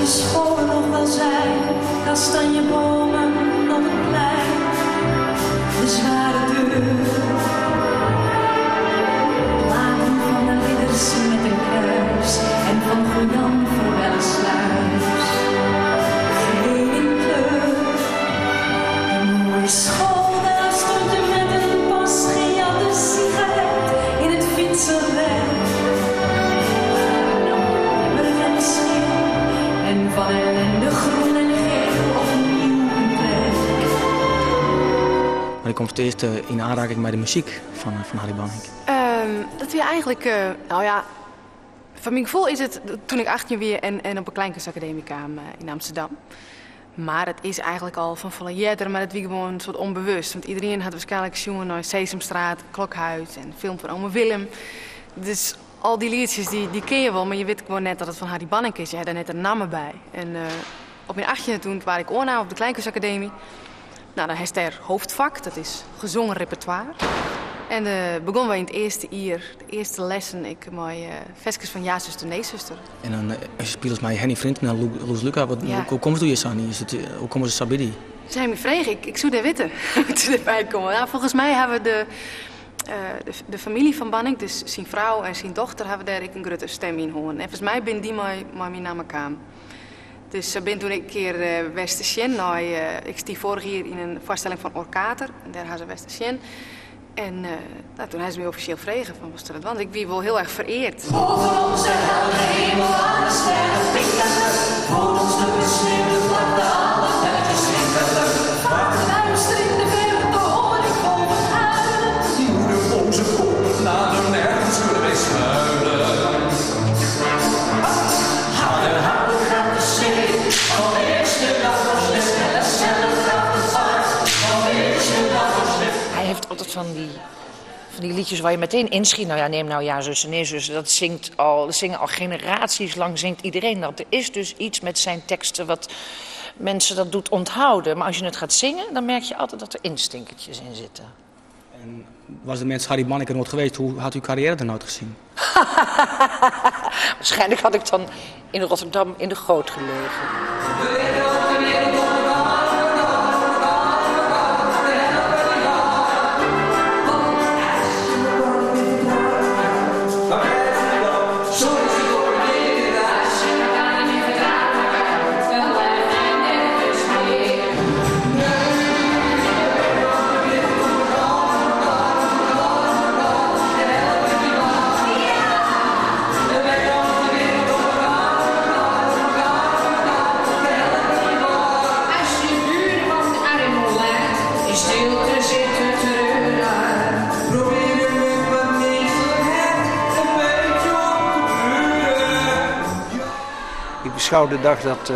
de school nog wel zijn? Kastanjebomen op het plein, de zware deur. Platen van de ridders met een kruis en van Goejan Verwellesluis. Geel in kleur, een mooie school, daar stond je met een pas gejatte sigaret in het fietsenrek. Nam je emmer en schil en van ellende groen en geel opnieuw een trek. Maar ik kom voor het eerst in aanraking met de muziek van Harry Bannink. Dat weer eigenlijk, nou ja, van mijn gevoel is het toen ik 18 weer en op een kleinkunstacademie kwam in Amsterdam. Maar het is eigenlijk al van volle jaren, maar het was gewoon een soort onbewust. Want iedereen had waarschijnlijk jongen naar Sesamstraat, Klokhuis en film van Ome Willem. Dus al die liedjes die ken je wel, maar je weet gewoon net dat het van Harry Bannink is. Je had daar net een naam bij. En op mijn 18e toen waar ik oornam op de Kleinkunstacademie. Nou, dan is daar hoofdvak, dat is gezongen repertoire. En begonnen we in het eerste jaar, de eerste lessen, ik mooi versjes van Ja, zuster, nee, zuster. En dan spelen ze mij Henny Vriend en dan Loes Luca. Hoe komt het hier zo? Is het, hoe komen ze Sabidi? Ze zijn me vragen, ik zou daar weten hoe ze erbij komen. Nou, volgens mij hebben de familie van Bannink, dus zijn vrouw en zijn dochter, hebben daar ik een grote stem in horen. En volgens mij ben die mij naar me kwam. Dus ik ben toen ik een keer Westersjen, nou, ik stier vorig jaar in een voorstelling van Orkater, en daar hadden ze Westersjen. En toen hebben ze me officieel vregen van was dat, want ik wie wel heel erg vereerd. Boven onze heldere hemel aan de sterren pinkelen, voor ons de besneeuwde vlakte alle velletjes rinkelen. Vaak luister in de verte hoor ik boven huilen. Moeder onze komt nader, nergens kunnen wij schuilen. Harder, harder gaat de zee, al is de dag nog sneller, sneller gaat de vaart, al is de dag nog sneller. Hij heeft altijd van die liedjes waar je meteen inschiet. Nou ja, neem nou Ja, zuster, nee, zuster. Dat zingt al, dat zingen al generaties lang, zingt iedereen dat. Er is dus iets met zijn teksten wat mensen dat doet onthouden. Maar als je het gaat zingen, dan merk je altijd dat er instinkertjes in zitten. En was de mens Harry Bannink er nooit geweest, hoe had uw carrière er nooit gezien? Waarschijnlijk had ik dan in Rotterdam in de goot gelegen. Ik beschouw de dag dat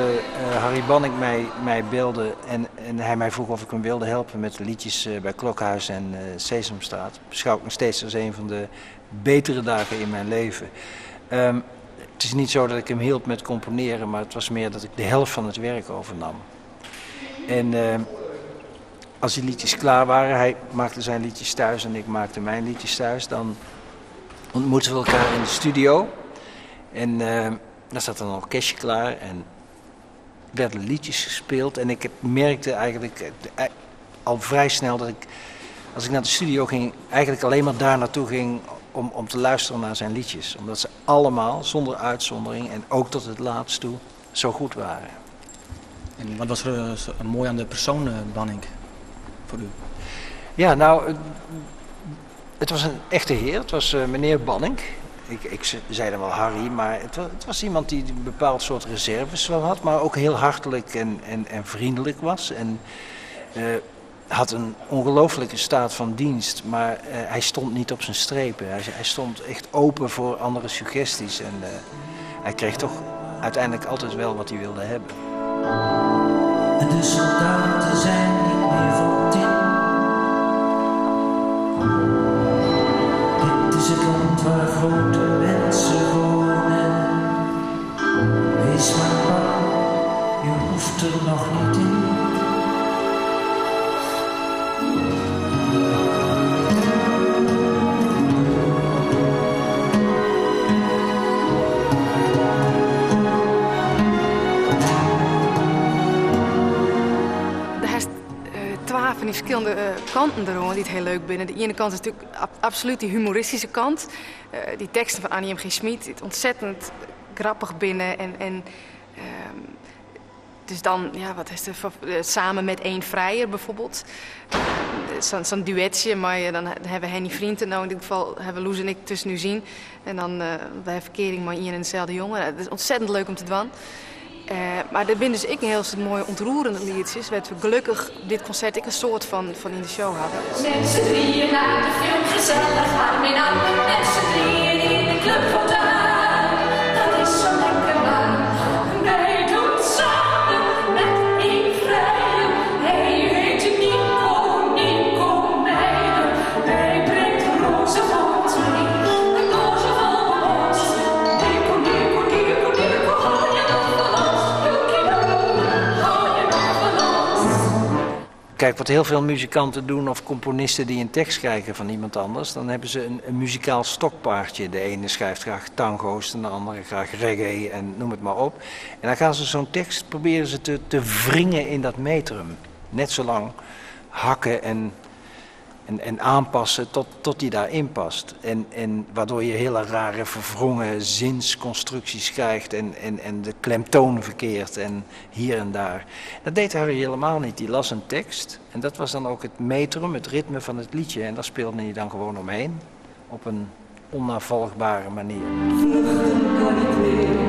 Harry Bannink mij belde en hij mij vroeg of ik hem wilde helpen met de liedjes bij Klokhuis en Sesamstraat, beschouw ik nog steeds als een van de betere dagen in mijn leven. Het is niet zo dat ik hem hielp met componeren, maar het was meer dat ik de helft van het werk overnam. En als die liedjes klaar waren, hij maakte zijn liedjes thuis en ik maakte mijn liedjes thuis, dan ontmoetten we elkaar in de studio. En daar zat dan een orkestje klaar en werden liedjes gespeeld. En ik merkte eigenlijk al vrij snel dat ik, als ik naar de studio ging, eigenlijk alleen maar daar naartoe ging om te luisteren naar zijn liedjes. Omdat ze allemaal, zonder uitzondering en ook tot het laatst toe, zo goed waren. En wat was er zo mooi aan de persoon Bannink voor u? Ja, nou, het was een echte heer. Het was meneer Bannink. Ik zei dan wel Harry, maar het was iemand die een bepaald soort reserves wel had, maar ook heel hartelijk en vriendelijk was. En had een ongelooflijke staat van dienst, maar hij stond niet op zijn strepen. Hij stond echt open voor andere suggesties en hij kreeg toch uiteindelijk altijd wel wat hij wilde hebben. En de soldaten zijn niet meer van tin. Dit is het land waar grote mensen wonen. Wees maar bang, je hoeft er nog niet in. fan dy ferskillende kanten deroan dy't hiel leuk binne. De iene kant is natuerlik absolút dy humoristyske kant. Dy teksten fan Annie M. G. Schmidt, dy't ontzettend grappich binne en, en dus dan, ja, wat is der samen met één vrijer bijvoorbeeld. Sa'n duetsje, mar dan hawwe we Henny Vrienten, no yn dit gefal hawwe Loes en ik tusken ús yn. En dan wy hawwe ferkearing mei ien en deselde jonge. Dat is ontzettend leuk om te dwaan. Mar der binne dus ek in hiel soad moaie ûntroerende lietsjes, wêr't we gelokkich dit konsert ek in soad fan yn de show hawwe. Met z'n drieën naar de film, gezellig arm in arm. Met z'n drieën in de club Fortuin. Dat is zo lekker warm. Wij doen samen met één vrijer. Hij heet Nico, Nico Meijer. Hij brengt roze voor ons mee. Een doosje vol bonbons. Nico, Nico, Nico, Nico, hou je nog van ons? Okidoki, hou je nog van ons? Kijk, wat heel veel muzikanten doen of componisten die een tekst krijgen van iemand anders, dan hebben ze een muzikaal stokpaardje. De ene schrijft graag tango's en de andere graag reggae en noem het maar op. En dan gaan ze zo'n tekst proberen ze te wringen in dat metrum. Net zo lang hakken en aanpassen tot die daarin past. En waardoor je hele rare verwrongen zinsconstructies krijgt en de klemtoon verkeerd en hier en daar. Dat deed Harry helemaal niet. Die las een tekst en dat was dan ook het metrum, het ritme van het liedje. En daar speelde hij dan gewoon omheen op een onnavolgbare manier. Vluchten kan niet meer.